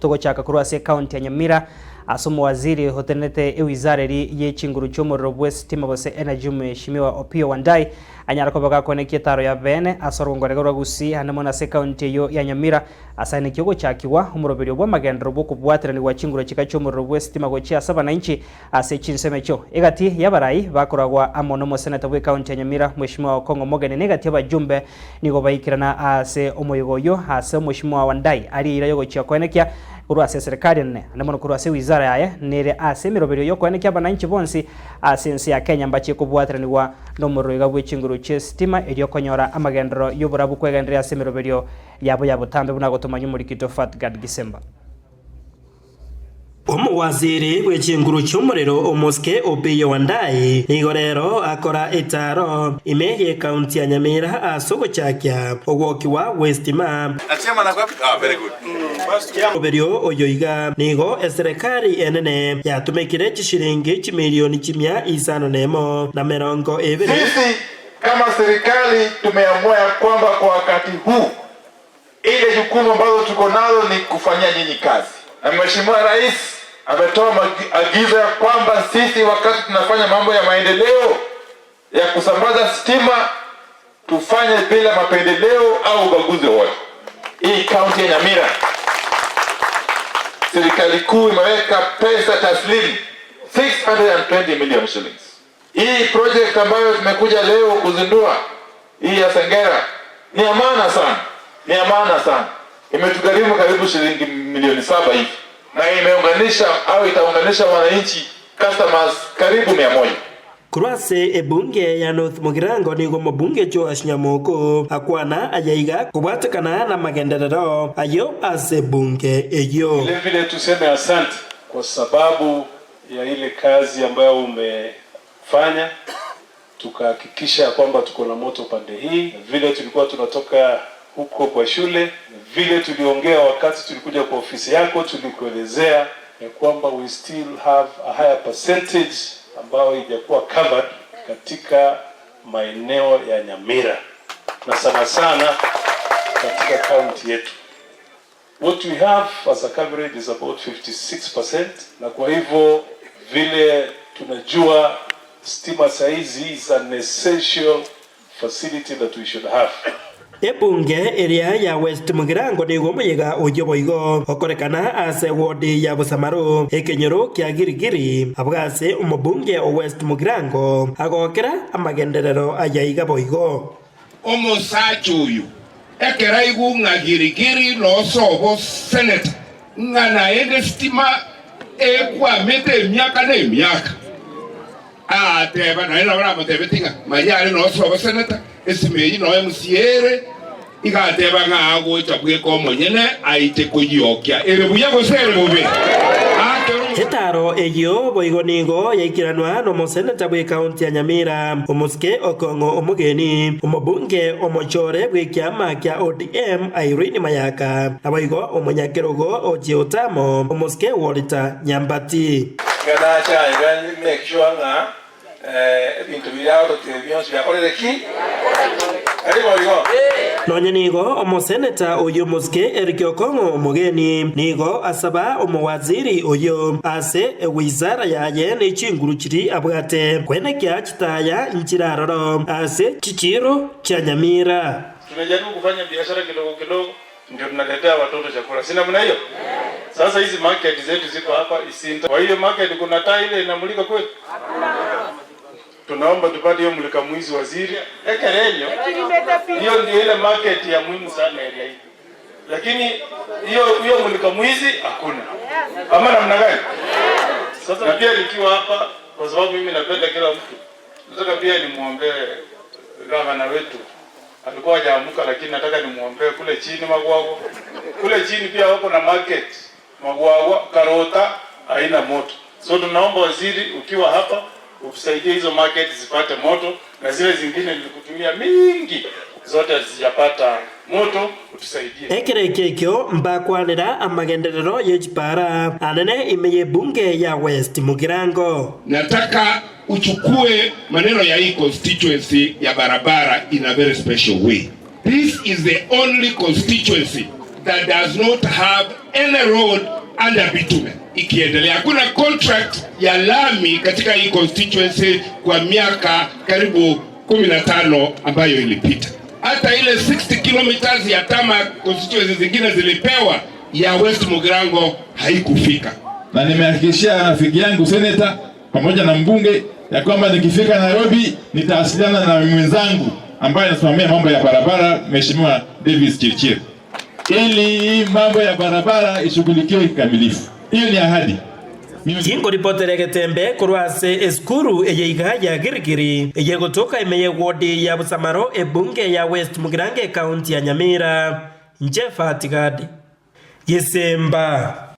Togochaka korwa ase ekaunti ya Nyamira ase omowaziri otenenete ewizara eri ye chinguru chi'omorero bw'esitima gose energy Mweshimiwa Opiyo Wandayi anyare koba gakoenekia etaro ya beene ase orogongorega rwa Gusii ande mono ase ekaunti eyio ya Nyamira ase aenekia ogochakigwa omoroberio bw'amagenderero bw'okobwateranigwa chinguru chika chi'omorero bw'esitima gochia ase abananchi Ase chinsemo echio, egati y'abarai bakoragwa amo n'omoseneta bw'ekaunti ya Nyamira, Mweshimiwa Okong'o Mogeni na egati y'abajumbe nigo baikerana ase omoyega oyio ase Omweshimiwa Wandayi arie eira y'ogochia koenekia korwa ase eserekari enene ande mono korwa ase wizara yaye nere ase emeroberio y'okoenekia abananchi bonsi ase ense ya Kenya mbachie kobwateranigwa nomorero iga bw'echinguru chi'esitima erio konyora amagenderero y'oborabu kwegendereria ase emeroberio yabo ya botambe buna gotomanywa omorikito Fatgard Gisemba. Omowaziri bwe chinguru chi'omorero omosike Opiyo Wandayi nigo rero akora etaaro ime y'ekaunti ya Nyamira ase ogochakia ogwokigwa gw'esitima. Omoberio oyo iga nigo eserekari enene yatumekire chishilingi chimilioni chimia isano nemo na merongo ebere. Sisi kama serikali tumeamua ya kwamba kwa wakati huu Ile jukumu ambazo tuko nalo ni kufanyia nyinyi kazi, na Mheshimiwa Rais ametoa maagizo ya kwamba sisi wakati tunafanya mambo ya maendeleo ya kusambaza stima tufanye bila mapendeleo au ubaguzi wowote. Hii kaunti ya Nyamira, serikali kuu imeweka pesa taslimu 620 million shillings. Hii project ambayo tumekuja leo kuzindua hii ya Sengera ni ya maana sana, ni ya maana sana. Imetugharimu karibu shilingi milioni saba hivi na imeunganisha au itaunganisha wananchi customers karibu 100. Korwa ase ebunge ya North Mugirango nigo omobunge Joash Nyamoko akwana ayaiga kobwatekana namagenderero ayio ase ebunge eyio. Vile vile tuseme asante kwa sababu ya ile kazi ambayo umefanya tukahakikisha ya kwamba tuko na moto pande hii, vile tulikuwa tunatoka huko kwa shule, vile tuliongea wakati tulikuja kwa ofisi yako, tulikuelezea ya kwamba we still have a higher percentage ambayo haijakuwa covered katika maeneo ya Nyamira na sana sana katika county yetu. What we have as a coverage is about 56% na kwa hivyo vile tunajua stima saizi is an essential facility that we should have. Ebunge eria ya West Mugirango nigo omoyega oyio boigo okorekana ase ewodi ya Busamaru, ekenyoro kia Girigiri, abwo ase omobunge o West Mugirango agokera amagenderero aya iga boigo. Omosacha oyo ekero aigwa ng'a Girigiri nosobo seneta, ng'a naende sitima ekwamete emiaka na emiaka, aateba naende nabo namotebetie ng'a manya are nosobo seneta, esima eyio noe MCA ere, iga ateba ng'a agocha bweka omonyene aiche koyiokia. Ere buya gose ere bobe? Aakera omosacha. Etaaro eyio boigo nigo yaikiranwa nomoseneta bw'ekaunti ya Nyamira, Omosike Okong'o Omogeni, omobunge omochore bw'ekiama kia ODM Irene Mayaka, naboigo omonyakerogo o Jeotamo, Omosike Walter Nyambati. Iga nacha iga make sure ng'a ebinto biria agototebia bionsi biakorire ki? Tari boigo? Nonya nigo omoseneta oyio Omosike Eric Okong'o Omogeni nigo asaba omowaziri oyio ase ewizara yaye ne chinguru chiria abwate kwenekia chitaya nchiraroro ase chichiiro chia Nyamira. Tumejaribu kufanya biashara kidogo kidogo ndio tunaletea watoto chakula si namna hiyo? Sasa hizi market zetu ziko hapa Isinta. Kwa hiyo market kuna taa ile inamulika kweli? Tunaomba tupate hiyo mulika mwizi waziri. Ekerenyo hiyo ndio ile market ya muhimu sana area hii. Lakini hiyo hiyo mulika mwizi hakuna. Ama namna gani? Sasa na pia nikiwa hapa kwa sababu mimi napenda kila mtu. Nataka pia nimuombee gavana wetu. Alikuwa hajaamuka lakini nataka nimuombee kule chini Magwagwa. Kule chini pia wako na market Magwagwa Karota haina moto. So tunaomba waziri, ukiwa hapa utusaidie hizo market zipate moto na zile zingine nilikutumia mingi zote hazijapata moto utusaidie. Ekero ekio ekio mbakwanera amagenderero ye chipara anene ime y'ebunge ya West Mugirango. Nataka uchukue maneno ya hii constituency ya barabara in a very special way. This is the only constituency that does not have any road under bitumen ikiendelea. Hakuna contract ya lami katika hii constituency kwa miaka karibu 15 ambayo ilipita. Hata ile 60 kilometers ya tama constituency zingine zilipewa, ya West Mugirango haikufika. Na nimehakikishia rafiki yangu seneta pamoja na mbunge ya kwamba nikifika Nairobi nitawasiliana na mwenzangu ambaye anasimamia mambo ya barabara, Mheshimiwa Davis Chirchir, ili hii mambo ya barabara ishughulikiwe kikamilifu. Hiyo ni ahadi. Chingoripotere getembe korwa ase esukuru eye iga ya Girigiri eye gotoka ime ye ward ya Busamaro ebunge ya West Mugirango ekaunti ya Nyamira. Inche Fati Gadi, Gesemba.